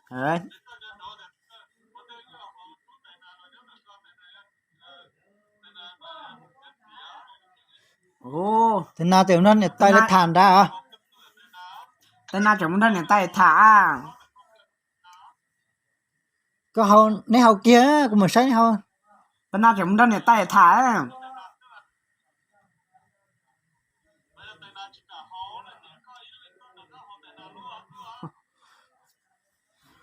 Tes nas tseem nrog niam tais lawv tham nrad. Tes nas tseem mus nrog niam tais tham. Koj haus, neb haus kiag, kuv mus saib neb haus. Tes nas tseem mus nrog niam tais tham.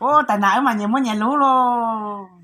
Ub, tais nas wb mas nyias muaj nyias lub lauj.